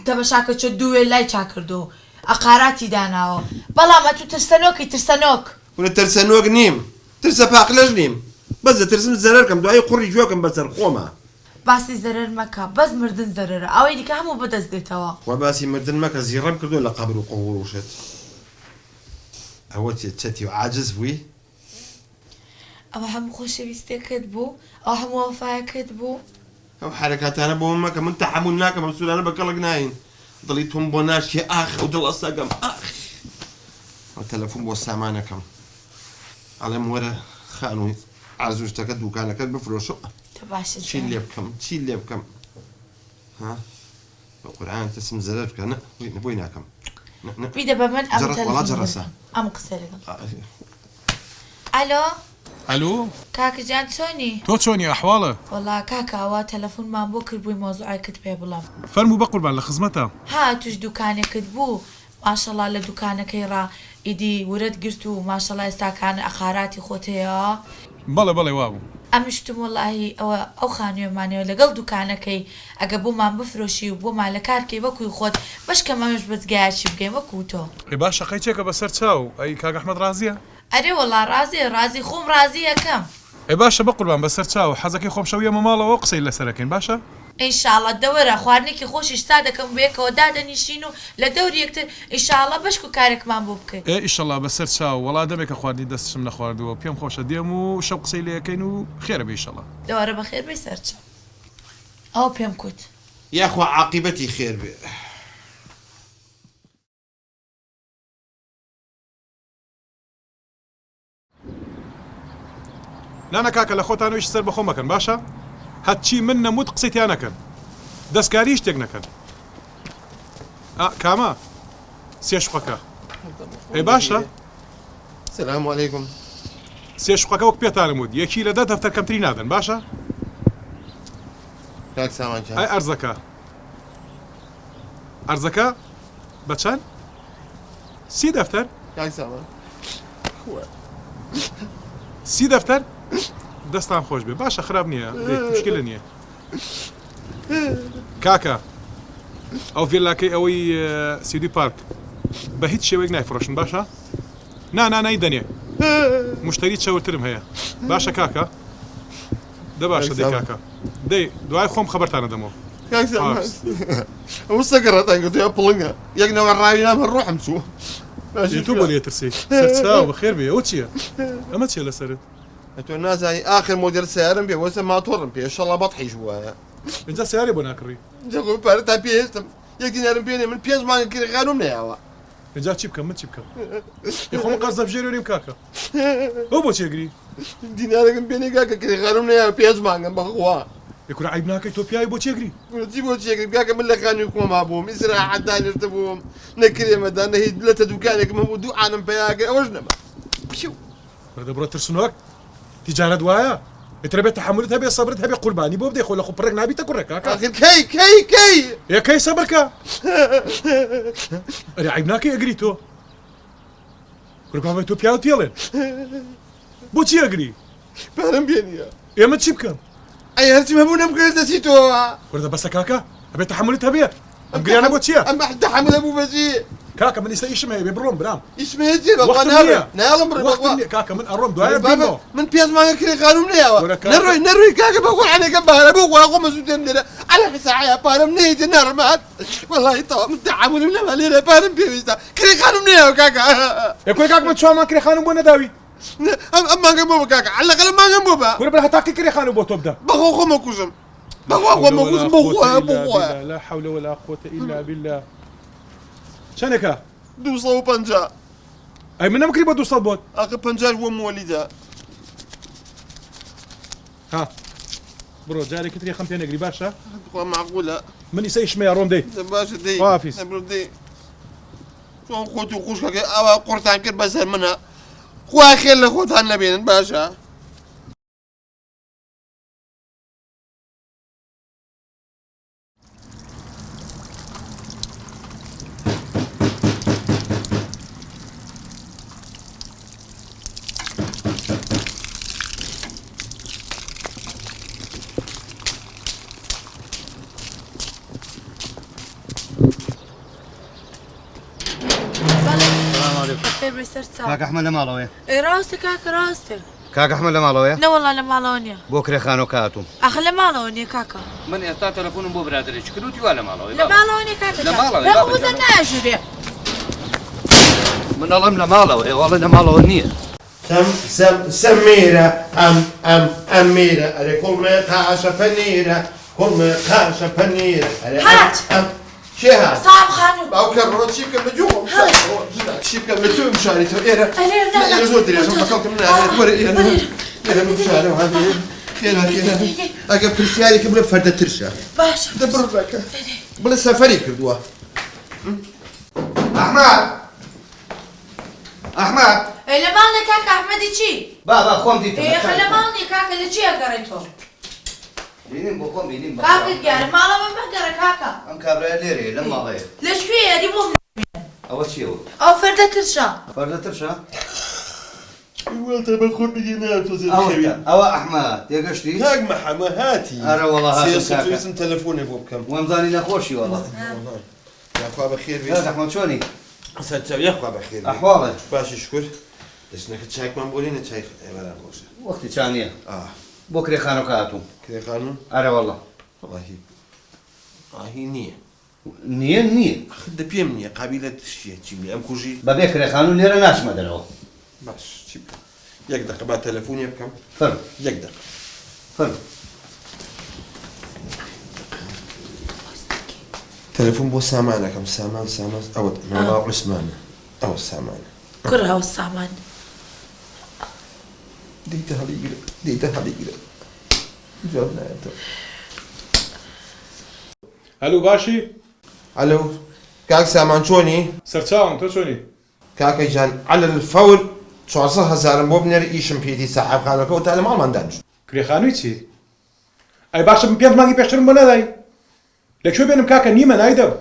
S6: تەمەشاکە چۆ دوو وێلای چاکردووە و عەقاراتی داناوە بەڵام ئەتوو ترسەنۆکی ترسەنۆک.
S3: کورە ترسەنۆک نیم ترسە پاقلەش نیم بەس دەترسم زەرەر کەم دوایی قوڕی گوێکەم بەسەر خۆما.
S6: باسی زەرەر مەکە بەس مردن زەرەرە ئەوەی دیکە هەموو بەدەست دێتەوە.
S3: خوا باسی مردن مەکە زیڕەم کردوە لە قەبر و قوبور و شت ئەوە چیە چەتی و عاجز بووی.
S6: ئەوە هەموو خۆشەویستیەکەت بوو؟ ئەوە هەموو وەفایەکەت بوو؟
S3: ئەو حەرەکاتانە بۆ من مەکە من تەحەمول ناکەم ئەم سورانە بە کەڵک ناین دڵی تۆم بۆ ناشکێ ئاخ ئەو دڵە سەگەم ئاخ ئەو تەلەفون بۆ سامانەکەم ئەڵێم وەرە خانووی ئارزوو شتەکە دوکانەکەت بفرۆشە
S6: تۆ باشە
S3: چی لێ بکەم چی لێ بکەم ها بە قورئان ترسم زەرەر بکە نە بۆی ناکەم
S6: بیدە بە من ئەم
S3: وەڵا جەڕەسە
S6: ئەم قسە لەگەڵ ئەلۆ
S4: ئەلو
S6: کاکە جان چۆنی؟
S4: تۆ چۆنی ئەحواڵە؟
S6: وەڵا کاکە ئەوە تەلەفونمان بۆ کردبووی مەوزوعێکت پێ بڵێم.
S4: فەرموو بەقوربان لە خزمەتام.
S6: ها توش دوکانێکت بوو ماشەڵا لە دوکانەکەی ڕا ئیدی ورەت گرت و ماشەڵا ئێستاکان عەقاراتی خۆت هەیە.
S4: بەڵێ بەڵێ وابوو.
S6: ئەمش وتم وەڵاهی ئەوە ئەو خانویەمانەوە لەگەڵ دوکانەکەی ئەگە بۆمان بفرۆشی و بۆمان لە کار کەی وەکوی خۆت بەشکەم ئەمش بە جگایەکی بگەین وەکوو تۆ.
S4: ئەی باشە قەیچێکە بەسەر چاو ئەی کاک ئەحمەد ڕازیە؟
S6: ئەرێ وەڵا ڕازیە ڕازی خۆم ڕازی ئەکەم.
S4: ئەی باشە بەقوربان بەسەر چاو حەزەکەی خۆم شەو یەمە ماڵەوە قسەی لەسەر ئەکەین باشە؟
S6: ان شاءاللە دەوەرە خواردنێکی خۆشیش سا دەکەم بەیەکەوە دادەنیشین و لە دەوری یەکتر ان شاءاللە بەشکو کارێکمان بۆ بکەی.
S4: ئێ ئیشەڵا بەسەر چاو وەڵا دەمێکە خواردنی دەستشم نەخواردووە پێم خۆشە دێم و شەو قسەی لێ ئەکەین و خێرە بێ ئیشەڵا.
S6: دەوەرە بەخێر بێی سەرچاو ئەوە پێم کوت.
S3: یاخوا عاقیبەتی خێر بێ.
S4: نانا کاکە لە خۆتان هیچ سەر بەخۆ مەکەن باشە هەرچی من نەموت قسەی تیا نەکەن دەستکاری هیچ شتێک نەکەن ئا کامە سێ شوقەکە ئەی باشە
S3: سلام علیکم
S4: سێ شوقەکە وەک پێتانم وت یەکی لە دە دەفتەر کەمتری نادەن باشە
S3: کاک سامان جان
S4: ئەی ئەرزەکە ئەرزەکە بە چەند سی دەفتەر؟
S3: کاک سامان خوا.
S4: سی دەفتەر؟ دەستان خۆش بێ باشە خراپ نییە مشکلە نییە کاکە ئەو ڤێلاکەی ئەوەی سیدی پارک بە هیچ شێوەیەک نایفرۆشن باشە نا نا نایدەنێ مشتری چەورترم هەیە باشە کاکە دە باشە دەی کاکە دەی دوای خۆم خەبەرتان ئەدەمەوە.
S3: کاک سامان ئەو سەگە ڕەتان گرتووە پڵنگە یەک نەوە ڕاوی نام هەر ڕۆحم چوو.
S4: باشی تۆ بۆ لێ ترسی سەرچاو بەخێر بێ ئەوە چییە ئەمە چییە لەسەرت؟
S3: تۆ نازانی ئاخر مۆدێل سەیارەم پێ وەسە ماتۆڕم پێ شەڵا بەتحیش بووایە.
S4: ئینجا سەیارێ بۆ ناکڕی؟
S3: ئینجا خۆ پارە تا پێ هێشتم یەک دینارم پێ نییە من پێنج مانگە کرێ خانووم نەیاوە.
S4: ئینجا چی بکەم من چی بکەم؟ ئێ خۆ من قەرزە بژێرێ نیم کاکە. ئەو بۆ چی ئەگری؟
S3: دینارێکم پێ نییە کاکە کرێ خانووم نەیاوە پێنج مانگم بەخوا.
S4: ئێ کورە عەیب ناکەی تۆ پیاوی بۆ چی ئەگری؟
S3: کورە چی بۆ چی ئەگرم کاکە من لە خانووی خۆما بووم ئیسراحەت دانیشتبووم نە کرێمەدا نە هیچ لەتە دوکانێکم هەبوو دوو عانم پەیا کرد ئەوەش نەما.
S4: پشیو. کورە دە بڕۆ ترسنۆک تیجارەت وایە ئیتر ئەبێ تەحەمولت هەبێ سەبرت هەبێ قوربانی بۆ بدەی خۆ لە خۆ پڕێک نابیتە کوڕێک کاکە.
S3: ئاخر کەی کەی کەی؟
S4: ئێ کەی سەبر کە ئەرێ عەیب ناکەی ئەگری تۆ؟ کورە بابە تۆ پیاوت پێڵێن بۆچی ئەگری؟
S3: پارەم پێ نییە.
S4: ئێ من چی بکەم؟
S3: ئەی هەرچیم هەبوو نەمکردە دەستی تۆوە.
S4: کورە دە بەسە کاکە ئەبێ تەحەمولت هەبێ ئەم گریانە بۆ چییە؟
S3: ئەم تەحەمولە بوو بە چی؟
S4: کاکە من ئیستا ئیشم هەیە بێ بڕۆم برام.
S3: ئیشم هەیە چییە بەخوا
S4: وەختم
S3: ناڕۆی
S4: نییە
S3: نایەڵم بڕۆی
S4: وەختم
S3: بەخوا.
S4: نییە کاکە من ئەڕۆم دوایە
S3: بابە
S4: بینمەوە.
S3: من پێنج مانگە کرێ خانووم نەیاوە.
S4: کورە کاکە.
S3: نەڕۆی نەڕۆی کاکە بەخوا عەنەکەم بەهارە بۆ خوا خۆم ئەسووتێنم لێرە عەلە حیساعەیە پارەم نەیەتێ ناڕۆم هات وەڵاهی تەواو من تەحەمولم نەما لێرە پارەم پێویستە کرێ خانووم نەیاوە کاکە.
S4: ئێ کورە کاکە من چوار مانگ کرێ خانووم بۆ نەداوی.
S3: ئەم ئەم مانگەم بۆ بە کاکە عەلەقەل ئەم مانگەم بۆ بە.
S4: کورە برا هەتا کەی کرێ خانوو بۆ تۆ بدەم.
S3: بەخوا خۆم ئەکوژم بەخوا خۆم ئەکوژم بۆ خوا بۆ خوا.
S4: لا حول ولا قوة الا بالله چەنێکە؟
S3: 250.
S4: ئەی من نەمکری بە 200 بۆت.
S3: ئاخر پەنجاش بۆ مۆلیدە.
S4: ها. بڕۆ جارێکی تر یەخەم پێ نەگری باشە؟
S3: تخوا مەعقولە.
S4: من ئیسە ئیشم هەیە ڕۆم دەی.
S3: دە باشە دەی.
S4: خواحافیز.
S3: دە بڕۆ دەی. چۆن خۆت و خوشکەکەی ئاوا قوڕتان کرد بەسەر منا. خوا خێر لە خۆتان نەبێنن باشە.
S5: کاک ئەحمەد لە ماڵەوەیە؟
S6: ئەی ڕاستە کاکە ڕاستە.
S5: کاک ئەحمەد لە ماڵەوەیە؟
S6: نەوەڵا لە ماڵەوە نییە.
S5: بۆ کرێ خانۆکە هاتووم.
S6: ئاخر لە ماڵەوە نییە کاکە.
S5: من ئێستا تەلەفۆنم بۆ برادەرێکی کرد وتی وا لە ماڵەوەی.
S6: لە ماڵەوە نییە کاکە
S5: لە ماڵەوەی.
S6: بابە وزە نایە ژوورێ.
S5: من ئەڵێم لە ماڵەوەیە ئەڵێ لە ماڵەوە نییە.
S3: سەم سەم سەمیرە ئەم ئەم ئەمیرە ئەرێ کوڵمێ قاشە پەنیرە کوڵمێ قاشە پەنیرە ئەرێ ئەم
S6: هات.
S3: ئەم کێ هات؟
S6: سام خانوم.
S3: باوکە ڕۆ چی بکەم لە گوێ خۆم
S6: هات.
S3: چی بکەم لە کوێ بشاریتەوە ئێرە
S6: ئەرێ نا نا.
S3: ئێرە زۆر درێژە بە کەڵکم نایەت وەرە ئێرە ئێرە من بشارەوە هات خێرا خێرا ئەگەر پرسیارێکم بڵێ فەردە ترشە
S6: باشە
S3: دە بڕ بەکە بڵێ سەفەری کردووە
S5: ئەحمەد ئەحمەد.
S6: ئەی لە ماڵ نیە کاکە ئەحمەدی چی؟
S5: با با خۆم دیتم.
S6: ئێ خە لە ماڵ نیە کاکە لە چی ئەگەڕێی تۆ؟
S5: بینیم بۆ خۆم بینیم.
S6: کاکە گیانە ماڵە من مەگەڕێ کاکە.
S5: ئەم کابرایە لێرەیە لەم ماڵەیە.
S6: لە کوێیە ئەدی بۆم نابینن؟
S5: ئەوە چییە ئەوە؟
S6: ئەوە فەردە ترشە.
S5: فەردە ترشە؟
S3: وەڵتە بە خۆت بگی نایە تۆزێ بخەوی.
S5: ئەوەتە ئەوە ئەحمەد تێگەشتی؟
S3: کاک محەمە هاتی.
S5: ئەرە وەڵا هاتم
S3: سێ سەد
S5: کاکە.
S3: ویستم تەلەفۆنێ بۆ بکەم.
S5: وامزانی نەخۆشی وەڵا.
S3: یاخوا بەخێر بێی.
S5: کاک ئەحمەد چۆنی؟
S3: سەرچاو یاخوا بەخێر بێی.
S5: ئەحواڵت؟
S3: باشی شوکر. دەچنەکە چایەکمان بۆ لێنە چای ئێواران خۆشە.
S5: وەختی چا نییە.
S3: ئا.
S5: بۆ کرێ خانووکە هاتووم.
S3: کرێ خانوو؟
S5: ئەرە وەڵا.
S3: وەڵاهی وەڵاهی نییە.
S5: نییە نییە.
S3: ئاخر دە پێم نییە قابیلە چییە چیم لێ ئەمکوژی؟
S5: بەبێ کرێ خانوو لێرە ناچمە دەرەوە.
S3: باش چی بکەم. یەک دەقە با تەلەفونێ بکەم.
S5: فەرموو.
S3: یەک دەقە.
S5: فەرموو.
S3: تەلەفون بۆ سامان ئەکەم سامان سامان ئەوە ناوە عوسمانە ئەوە سامانە.
S6: کوڕە ئەوە سامان.
S3: دەیتە هەڵیگرە دەیتە هەڵیگرە جواب نایەتەوە.
S4: ئەلو باشی؟
S3: ئەلو کاک سامان چۆنی؟
S4: سەرچاوم تۆ چۆنی؟
S3: کاکە گیان علی الفور 400 هەزارم بۆ بنێرە ئیشم پێیەتی ساحێب خانوەکە وتا لە ماڵمان دانیشتوە.
S4: کرێ خانوی چی؟ ئەی باشە من پێنج مانگی پێشترم بۆ نادای لە کوێ بێنم کاکە نیمە نایدەم.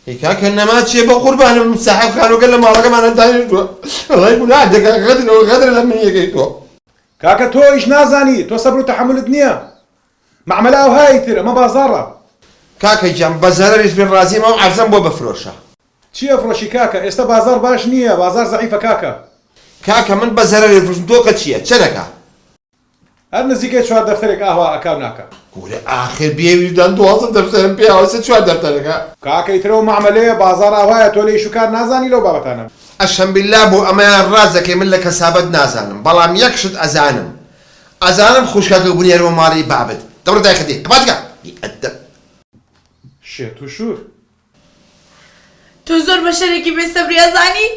S3: ئەی کاکە نەما چیە بەقوربانم ساحێب خانوەکە لە ماڵەکەمانە دانیشتوە وەڵای گوناح دەکا غەدرە غەدرە لە من یەکەی تۆ.
S4: کاکە تۆ ئیش نازانی تۆ سەبر و تەحەمولت نیە مەعمەلە ئەوهایە ئیتر ئەمە بازاڕە.
S3: کاکە گیان بە زەرەریش بێ ڕازیم ئەو عەرزەم بۆ بفرۆشە.
S4: چی ئەفرۆشی کاکە ئێستا بازاڕ باش نیە بازاڕ زەعیفە کاکە.
S3: کاکە من بە زەرەرێ فرۆشم تۆ کە چیە چەنەکە.
S4: هەر نزیکەی چوار دەفتەرێک ئاوا ئەکا و ناکا.
S3: کورە ئاخر بێ ویژدان 12 دەفتەرم پێ ئاوە سە چوار دەفتەرەکە.
S4: کاکە ئیتر ئەو مەعمەلەیە بازاڕ ئاوایە تۆ لە ئیش و کار نازانی لەو بابەتانە.
S3: ئەشەمبیللا بۆ ئەمەیان ڕاست دەکەی من لە کەسابەت نازانم بەڵام یەک شت ئەزانم ئەزانم خوشکەکە بنێرمە ماڵی بابت دەبڕۆ دایکە دێ قەپات کە بی ئەدەب.
S4: شێت و شوور.
S6: تۆ زۆر بەشەرێکی بێ سەبری ئەزانی؟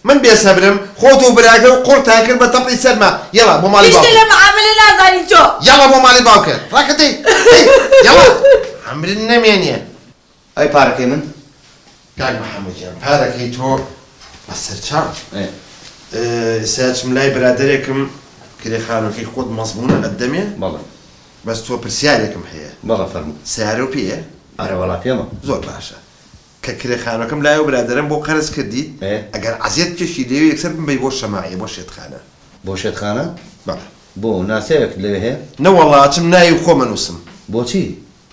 S3: من بێ سەبرم؟ خۆت و براکە و قوڕتان کرد بە تەپڵی سەرما یەڵا بۆ ماڵی
S6: هیچ شتێ
S3: باوکت.
S6: لە معامەلە نازانی تۆ.
S3: یەڵا بۆ ماڵی باوکت ڕاکە دەی دەی یەڵا عەمرت نەمێنێ.
S5: ئەی پارەکەی من؟
S3: کاک محەمەد گیان پارەکەی تۆ بە سەرچاو.
S5: ئێ.
S3: ئێستا ئەچم لای برادەرێکم کرێ خانووەکەی خۆت مەزموونە ئەتدەمێ.
S5: بەڵێ.
S3: بەس تۆ پرسیارێکم هەیە.
S5: بەڵێ فەرموو.
S3: سەیارەو پێیە؟
S5: ئەرێ وەڵا پێمە.
S3: زۆر باشە کە کرێ خانوەکەم لای ئەو برادەرەم بۆ قەرز کردیت ئەگەر عەزێت بکێشی لێوێ یەکسەر بمبەی بۆ شەماعیە بۆ شێتخانە.
S5: بۆ شێتخانە؟
S3: بەڵێ.
S5: بۆ؟ ناسیاوێکت لەوێ هەیە؟
S3: نەوەڵا ئەچم ناوی خۆم ئەنووسم.
S5: بۆچی؟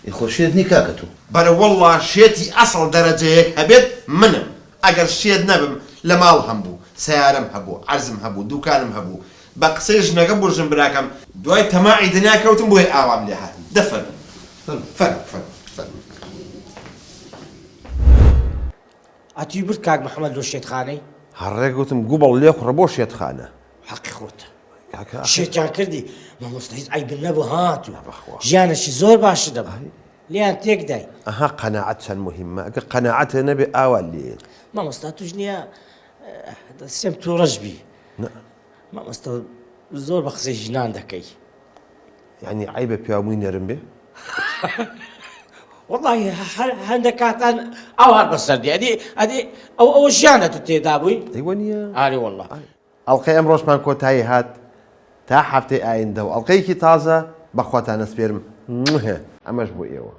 S5: ئێ خۆ شێت نی کاکە تۆ.
S3: بەرەوەڵا شێتی ئەسڵ دەرەجە یەک هەبێت منم ئەگەر شێت نەبم لە ماڵ هەمبوو سەیارەم هەبوو عەرزم هەبوو دوکانم هەبوو بە قسەی ژنەکەم بۆ ژن براکەم دوای تەماعی دنیا کەوتم بۆیە ئاوام لێ هاتم دە فەرموو فەرموو فەرموو فەرموو.
S2: ئەتوی برد کاک محمد لۆ شێتخانەی؟
S1: هەر ڕێک وتم گوبەڵ لێخوڕە بۆ شێتخانە.
S2: حەقی خۆتە.
S1: کاکە ئاخر.
S2: شێتیان کردی مامۆستا هیچ عەیبت نەبوو هاتوو
S1: بەخوا.
S2: ژیانێکی زۆر باشت دەبوو لێیان تێکدای.
S1: ئەها قەناعەت چەند موهیمە ئەگەر قەناعەتت نەبێ ئاوا لێیەت.
S2: مامۆستا توش نییە دەسێم توڕەش بی.
S1: نا.
S2: مامۆستا زۆر بە قسەی ژنان دەکەی.
S1: یانی عەیبە پیاو مووی نەرم بێ؟
S2: وەڵاهی هەندێک کاتان ئاوات بەسەر دێ ئەدی ئەدی ئەو ئەوە ژیانە تو تێدا بووی
S1: ئەی وەنیە؟
S2: ئاری وەڵا.
S1: ئەڵقەی ئەمڕۆشمان کۆتایی هات تا هەفتەی ئایندە و ئەڵقەیەکی تازە بە خواتان ئەسپێرم. ئەمەش بۆ ئێوە.